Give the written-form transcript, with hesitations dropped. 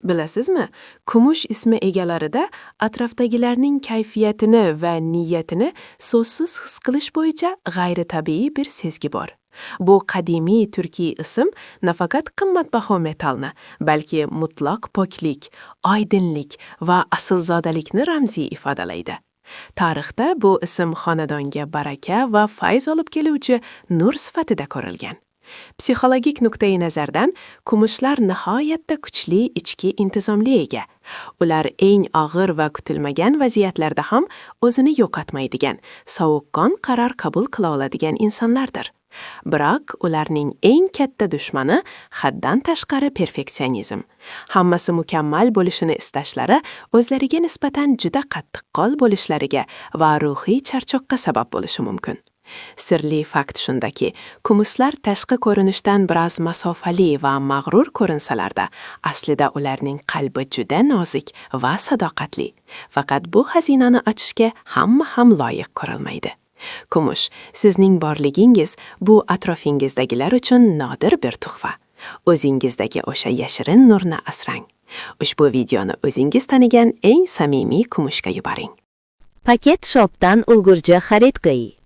Bilasizmi, Kumush ismi egalarida atrofdagilarning kayfiyatini va niyatini so'zsiz his qilish bo'yicha g'ayritabiiy bir sezgi bor. Bu qadimiy turkiy ism nafaqat qimmatbaho metallni, balki mutlaq poklik, oydinlik va aslzodalikni ramziy ifodalaydi. Tarixda bu ism xonadonga baraka va fayz olib keluvchi nur sifatida ko'rilgan. Psixologik nuqtai nazardan kumushlar nihoyatda kuchli ichki intizomli ega. Ular eng og'ir va kutilmagan vaziyatlarda ham o'zini yo'qotmaydigan, sovuqqon qaror qabul qila oladigan insonlardir. Biroq ularning eng katta dushmani haddan tashqari perfeksionizm. Hammasi mukammal bo'lishini istashlari o'zlariga nisbatan juda qattiqqo'l bo'lishlariga va ruhiy charchoqqa sabab bo'lishi mumkin. Sirli fakt shundaki, kumushlar tashqi ko'rinishdan biroz masofali va mag'rur ko'rinsalarda, aslida ularning qalbi juda nozik va sadoqatli. Faqat bu xazinani ochishga hamma ham loyiq ko'rilmaydi. Kumush, sizning borligingiz bu atrofingizdagilar uchun nodir bir tuhfa. O'zingizdagi o'sha yashirin nurni asrang. Ushbu videoni o'zingiz tanigan eng samimiy kumushga yuboring. Paket Shop'dan ulgurji xarid qiling.